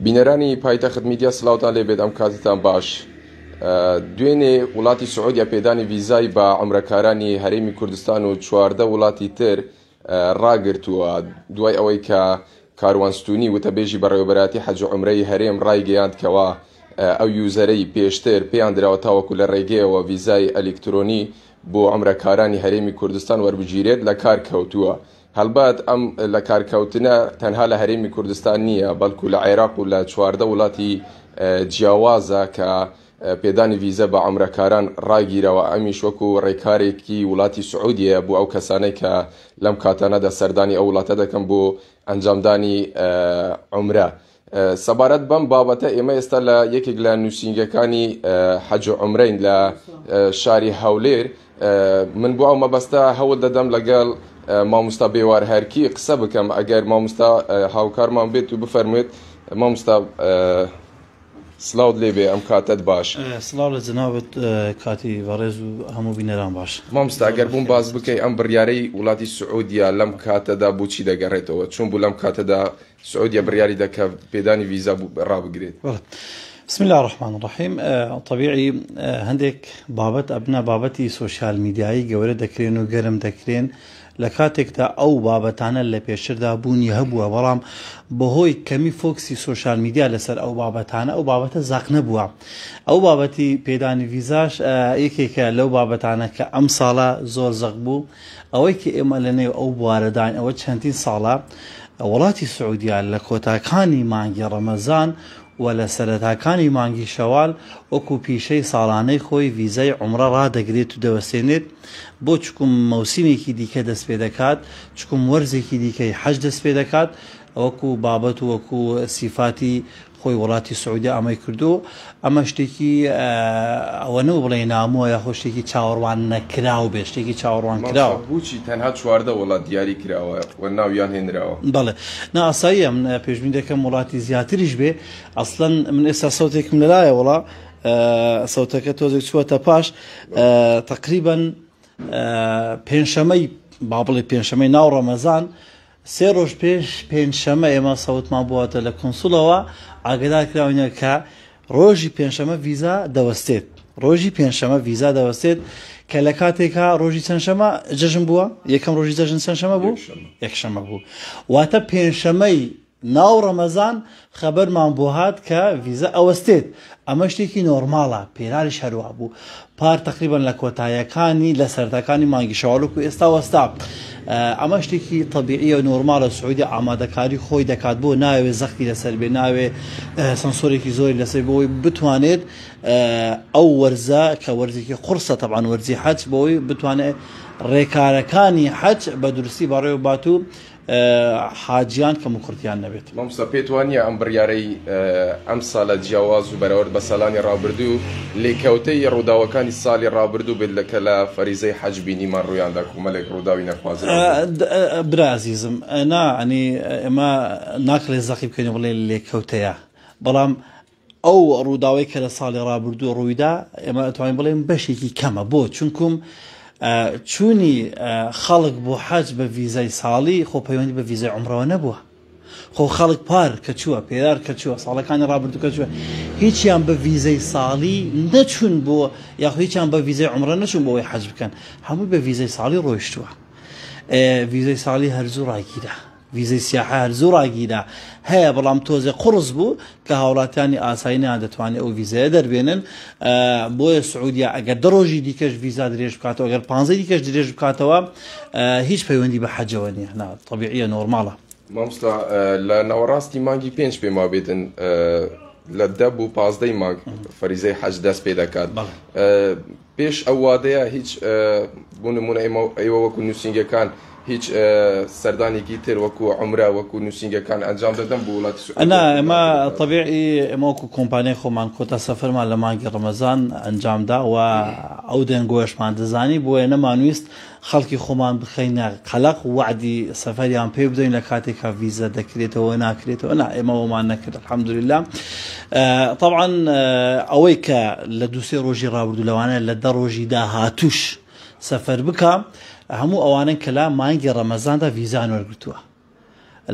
بینەرانی پایتەخت میدیا سلاوتان لێبێت ئەم کاتتان باش دوێنێ وڵاتی سعودیا پێدانی ڤیزای بە عمرەکارانی هەرێمی کوردستان و 14 وڵاتی تر ڕاگرتووە دوای ئەوەی کە کاروان ستونی وتەبێژی بەڕێوەبەرایەتی حەج و عومرەی هەرێم ڕایگەیاند کەوا ئەو user ەی پێشتر پێیان دراوە تاوەکو لە ڕێگەیەوە ڤیزای ئەلیکترۆنی بۆ عومرەکارانی هەرێمی کوردستان وەربگیرێت لە کار کەوتووە. هەڵبەت ئەم لە کارکەوتنە تەنها لە هەرێمی کوردستان نییە بەڵکو لە عێراق و لە 14 وڵاتی جیاوازە کە پێدانی ڤیزە بە عومرەکاران ڕاگیراوە، ئەمیش وەکو ڕێکارێکی وڵاتی سعودیەیە بۆ ئەو کەسانەی کە لەم کاتانەدا سەردانی ئەو وڵاتە دەکەن بۆ ئەنجامدانی عومرە. سەبارەت بەم بابەتە ئێمە ئێستا لە یەکێک لە نووسینگەکانی حەج و عومرەین لە شاری هەولێر، من بۆ ئەو مەبەستە هەوڵ دەدەم لەگەڵ مامۆستا بێوار هەرکی قسە بکەم، ئەگەر مامۆستا هاوکارمان بێت و بفەرموێت. مامۆستا سڵاوت لێبێ ئەم کاتەت باش. سڵاو لە جەنابت کاتی بەڕێز و هەموو بینەران باش. مامۆستا گەر بووم باس بکەی ئەم بڕیارەی وڵاتی سعودیە لەم کاتەدا بۆچی دەگەڕێتەوە؟ چۆن بوو لەم کاتەدا سعودیە بڕیاری دا کە پێدانی ڤیزا ڕابگرێت؟ بەڵێ بسم اللە الرحمن الرحیم تەبیعی هەندێک بابەت ئەبنە بابەتی سۆشیال میدیایی گەورە دەکرێن و گەرم دەکرێن لە کاتێکدا ئەو بابەتانە لە پێشتردا بوونی هەبووە، بەڵام بەهۆی کەمی focus ی سۆشیال میدیا لەسەر ئەو بابەتانە، ئەو بابەتە زەق نەبووە. ئەو بابەتی پێدانی ڤیزاش یەکێکە لەو بابەتانە کە ئەمساڵە زۆر زەق بوو. ئەوەی کە ئێمە لەنێو ئەو بوارەداین ئەوە چەندین ساڵە وڵاتی سعودیا لە کۆتاکانی مانگی ڕەمەزان و لە سەرەتاکانی مانگی شەوال وەکو پیشەی ساڵانەی خۆی ڤیزای عومڕە ڕادەگرێت و دەوەستێنێت بۆ چکم مەوسیمێکی دیکە دەست پێدەکات چکم وەرزێکی دیکەی حەج دەست پێدەکات وەکو بابەت و وەکو سیفاتی خۆی وڵاتی سعودیە ئەمەی کردو ئەمە شتێکی ئەوە نەبوو بڵێ نامۆ یاخۆ شتێکی چاوەڕوان نەکراو بێ شتێکی چاوەڕوان کراوە. مامۆستا بۆچی تەنها 14 وڵات دیاری کراوە و ناویان هێنراوە؟ بەڵێ نا ئاساییە من پێشبینی دەکەم وڵاتی زیاتریش بێ ئەسڵەن من ئێستا سەوتێکم لەلایە وڵا سەوتەکە تۆزێک چووەتە پاش تقریبا پێنجشەمەی با بڵێ پێنجشەمەی ناو ڕەمەزان سێ ڕۆژ پێش پێنجشەمە ئێمە سەوتمان بووەتە لە کونسوڵەوە ئاگدار کراوینە کە ڕۆژی پێنجشەمە ڤیزا دەوەستێت ڕۆژی پێنجشەمە ڤیزا دەوەستێت کە لە کاتێکا ڕۆژی چەندشەمە جەژن بووە یەکەم ڕۆژی جەژن چەندشەمە بوو یەکشەمە بوو واتە پێنجشەمەی ناو ڕەمەزان خەبەرمان بۆ هات کە ڤیزە ئەوەستێت ئەمە شتێکی نۆرماڵە پێراریش هەروا بوو پار تەقریبەن لە کۆتایەکانی لە سەرتاکانی مانگی شەوال وەکو ئێستا وەستا ئەمە شتێکی تەبیعیە و نۆرماڵە سعودی ئامادەکاری خۆی دەکات بۆ ناوێ زەختی لەسەر بێ ناوێ سنسۆرێکی زۆری لەسەر بۆی بتوانێت ئەو وەرزە کە وەرزێکی قورسە تەبان وەرزی حەج بۆی بتوانێت ڕێکارەکانی حەج بە دروستی بەڕێوە بات و حاجیان کەموکورتیان نەبێت. مامۆستا پێت وانیە ئەم بڕیارەی ئەم سالە جیاواز و بەراورد بە سالانی ڕابردوو لێکەوتەی ڕووداوەکانی سالی ڕابردوو بێت لە کە لە فەریزەی حەج بینیمان ڕوویاندا کومەلێک ڕووداوی نەخوازراو بوو؟ برا ئەزیزم نا ئەنی ئێمە ناکرێت زەقی بکەین و بڵێین لێکەوتەیە بەڵام ئەو ڕووداوەی کە لە ساڵی ڕابردوو ڕوویدا ئێمە ئەتوانین بڵێین بەشێکی کەمە بۆ چونکم چوونی خەڵک بۆ حەج بە ڤیزای ساڵی خۆ پەیوەندی بە ڤیزای عمرەوە نەبووە خۆ خەڵک پار کە چووە پێرار کە چووە ساڵەکانی ڕابردوو کە چووە هیچیان بە ڤیزای ساڵی نەچوون بۆ یاخۆ هیچیان بە ڤیزای عمرە نەچوون بۆ ئەوەی حەج بکەن هەمووی بە ڤیزای ساڵی ڕۆیشتووە ڤیزای ساڵی هەرزوو ڕاگیرا ڤیزەی سیاحە هەر زوو ڕاگیرا. هەیە بەڵام تۆزێ قوڕس بوو کە هاوڵاتیانی ئاسایی نەیاندەتوانی ئەو ڤیزەیە دەربێنن بۆیە سعودیە ئەگەر دە ڕۆژی دیکەش ڤیزا درێژ بکاتەوە ئەگەر پانزەی دیکەش درێژ بکاتەوە هیچ پەیوەندی بە حەجەوە نییە نا تەبیعیە نۆرماڵە. مامۆستا لە ناوەڕاستی مانگی پێنج پێم وابێتن لە دە بۆ پازدەی مانگ فەریزەی حەج دەست پێ دەکات پێش ئەو وادەیە هیچ بۆ نمونە ئێمە ئێوە وەکو نووسینگەکان هیچ سەردانێکی تر وەکو عمرە وەکو نووسینگەکان ئەنجام دەدەن بۆ وڵاتی سعودیە؟ نا ئێمە تەبیعی ئێمە وەکو کۆمپانیای خۆمان کۆتا سەفەرمان لە مانگی ڕەمەزان ئەنجامدا و ئەو دەنگۆیەشمان دەزانی بۆیە نەمانویست خەڵکی خۆمان بخەینە قەلەق وەعدی سەفەریان پێ بدەین لە کاتێکا ڤیزە دەکرێتەوە ناکرێتەوە نا ئێمە وەمان نەکرد الحمدلله طبعا ئەوەی کە لە دووسێ ڕۆژی ڕابردوو لەوانەیە لە دە ڕۆژی داهاتوش سەفەر بکە هەموو ئەوانن کە لە مانگی ڕەمەزاندا ڤیزان وەرگتووە.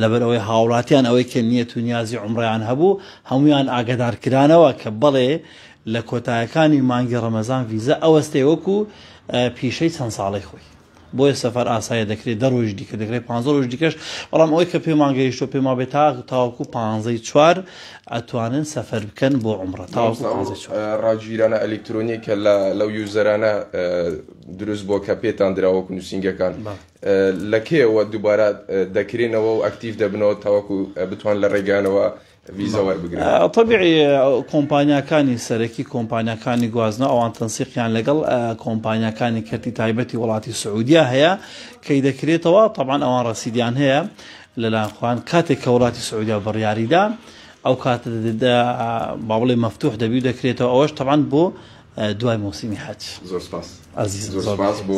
لەبەر ئەوەی هاوڵاتیان ئەوەی کە نیەت و نیازی عومڕەیان هەبوو هەموویان ئاگادار کرانەوە کە بەڵێ لە کۆتایەکانی مانگی ڕەمەزان ڤیزە ئەوەستێ وەکو پیشەی چەند ساڵەی خۆی. بۆیە سەفەر ئاسایە دەکرێت دە ڕۆژ دیکە دەکرێت پانزە ڕۆژ دیکەش بەڵام ئەوەی کە پێمان گەیشتۆ پێما بێت تا تاوەکو پانزەی چوار ئەتوانن سەفەر بکەن بۆ عومڕە تاوەکو پانزەی چوار. ڕاگیرانە ئەلیکترۆنی کە لە لەو user انە دروست بووە کە پێتان دراوە وەکو نووسینگەکان لە کەیەوە دووبارە دەکرێنەوە و active دەبنەوە تاوەکو بتوان لە ڕێگانەوە ڤیزا وەربگرن؟ تەبیعی کۆمپانیاکانی سەرەکی کۆمپانیاکانی گواستنەوە ئەوان تەنسیقیان لەگەڵ کۆمپانیاکانی کەرتی تایبەتی وڵاتی سعودیا هەیە کەی دەکرێتەوە تەبعەن ئەوان ڕەسیدیان هەیە لەلایەن خۆیان کاتێک کە وڵاتی سعودیا بڕیاریدا ئەو کاتە با بڵێ مەفتوح دەبی و دەکرێتەوە ئەوەش تەبعەن بۆ دوای مۆسیمی حەج. زۆر سپاس. ئەزیزم زۆر سپاس بۆ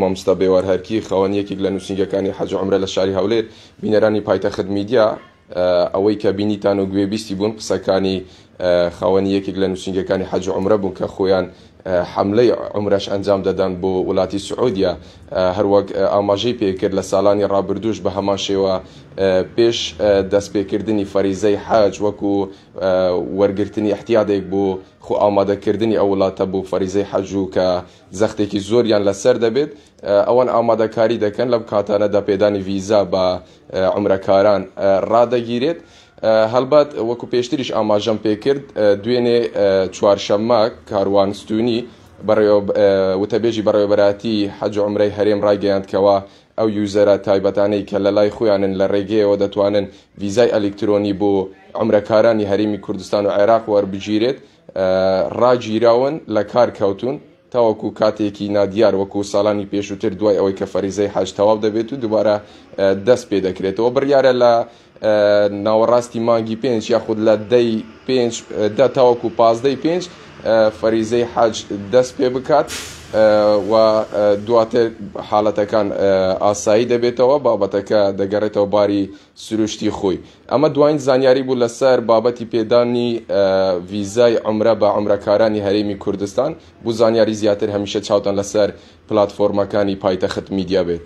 مامۆستا بێوار هەرکی خاوەن یەکێک لە نووسینگەکانی حەج و عومرە لە شاری هەولێر بینەرانی پایتەخت میدیا ئەوەی کە بینیتان و گوێبیستی بوون قسەکانی خاوەنی یەکێک لە نووسینگەکانی حەج و عومرە بوون کە خۆیان حەملەی عومرەش ئەنجام دەدەن بۆ وڵاتی سعودیە هەروەک ئاماژەی پێکرد لە ساڵانی ڕابردووش بە هەمان شێوە پێش دەستپێکردنی فەریزەی حەج وەکو وەرگرتنی احتیادێک بۆ خۆ ئامادەکردنی ئەو وڵاتە بۆ فەریزەی حەج و کە زەختێکی زۆریان لەسەر دەبێت ئەوان ئامادەکاری دەکەن لەم کاتانەدا پێدانی ڤیزا بە عومرەکاران ڕادەگیرێت. هەڵبەت وەکو پێشتریش ئاماژەم پێکرد دوێنێ چوارشەممە کاروان ستونی وتەبێژی بەڕێوەبەرایەتی حەج و عومرەی هەرێم ڕایگەیاند کەوا ئەو user ە تایبەتانەی کە لەلای خۆیانن لە ڕێگەیەوە دەتوانن ڤیزای ئەلیکترۆنی بۆ عومرەکارانی هەرێمی کوردستان و عێراق وەربگیرێت ڕاگیراون لە کار کەوتوون تاوەکو کاتێکی نادیار وەکو ساڵانی پێشووتر دوای ئەوەی کە فەریزەی حەج تەواو دەبێت و دووبارە دەست پێ دەکرێتەوە بڕیارە لە ناوەڕاستی مانگی پێنج یاخود لە دەی پێنج دە تاوەکو پازدەی پێنج فەریزەی حەج دەست پێ بکات و دواتر حاڵەتەکان ئاسایی دەبێتەوە بابەتەکە دەگەڕێتەوە باری سروشتی خۆی. ئەمە دواین زانیاری بوو لەسەر بابەتی پێدانی ڤیزای عومرە بە عومرەکارانی هەرێمی کوردستان. بو زانیاری زیاتر هەمیشە چاوتان لەسەر پلاتفۆرمەکانی پایتەخت میدیا بێت.